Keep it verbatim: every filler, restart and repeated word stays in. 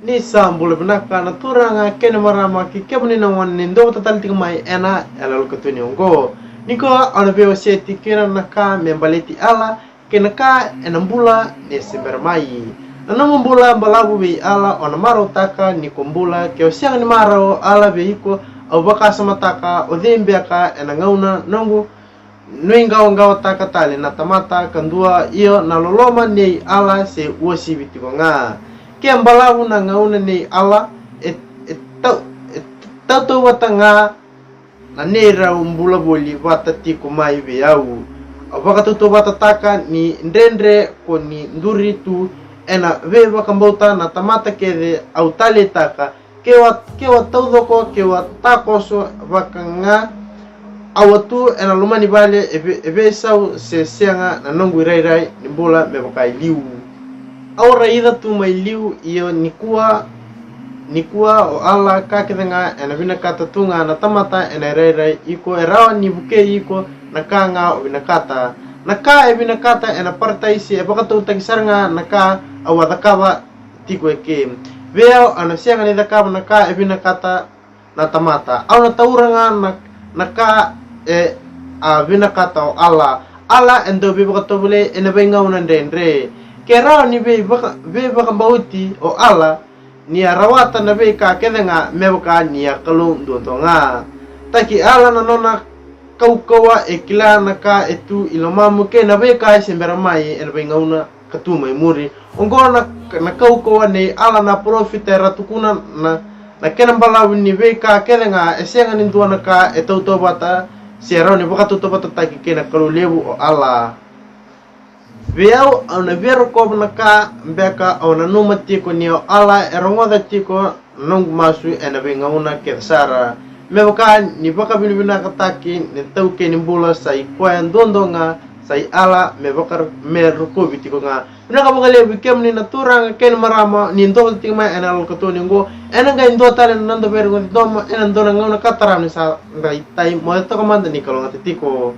Ni sa bula vinaka na turaga kei na marama, kei kemuni na gone ni dovata tale tiko mai ena yaloyalo katuni oqo. Nikua au na veiwasea tiko kina na ka me baleti Ala kei na ka ena bula ni se bera mai. Na nomu bula balavu vei Ala, o na marautaka ni ko bula. Ke o sega ni marau o Ala vei iko, au vakasamataka o cei beka ena gauna noqu nuiqawaqawataka tale na tamata kadua, io na loloma nei Ala se uasivi tiko ga. Ke balavu na gauna nei Ala, e, e, tau, e tautauvata ga na neirau bula voli vata tiko mai vei au. Au vakatautauvatataka ni dredre ko ni duri tu ena veivakabauta na tamata kece au taleitaka. Ke wa, ke wa taucoko, ke wa takoso vaka ga, au a tu ena loma ni vale e ve, e veisau se sega na noqu irairai ni bula me vaka e liu. Au raica tu mai liu, io nikua, nikua o Ala ka kece ga ena vinakata tu ga na tamata ena irairai iko, e rawa ni vukei iko na ka ga o vinakata. Na ka e vinakata ena parataisi e vakatautaki sara ga na ka au a cakava tiko eke. Vei au, au na sega ni cakava na ka e vinakata na tamata. Au na taura ga na, na ka e a vinakata o Ala. Ala e dau veivakatovolei ena veigauna dredre. Ke rawa ni veivaka, veivakabauti o Ala, ni a rawata na veika kece ga me vaka ni a Kalou duadua ga. Taki Ala na nona kaukauwa, e kila na ka e tu i lomamu kei na veika e se bera mai ena veigauna ka tu mai muri. Oqo na, na kaukauwa nei Ala. Na parofita era tukuna na, na kena balavu ni veika kece ga, e sega ni dua na ka e tautauvata se rawa ni vakatautauvatataki kei na Kalou levu o Ala. Vei au, au na via rokova na ka beka au nanuma tiko ni o Ala e rogoca tiko na noqu masu ena veigauna kece sara. Me vaka ni vakavinavinakataki na taukei ni bula, sa i koya duadua ga, sa i Ala me vaka, me rokovi tiko ga. Vinaka vakalevu vei kemuni na turaga kei na marama ni dovata tiko mai ena yaloyalo katuni oqo. Ena qai dua tale na noda veirogoci domo ena dua na gauna ka tarava ni sa qai tai. Moce toka mada, ni kalougata tiko.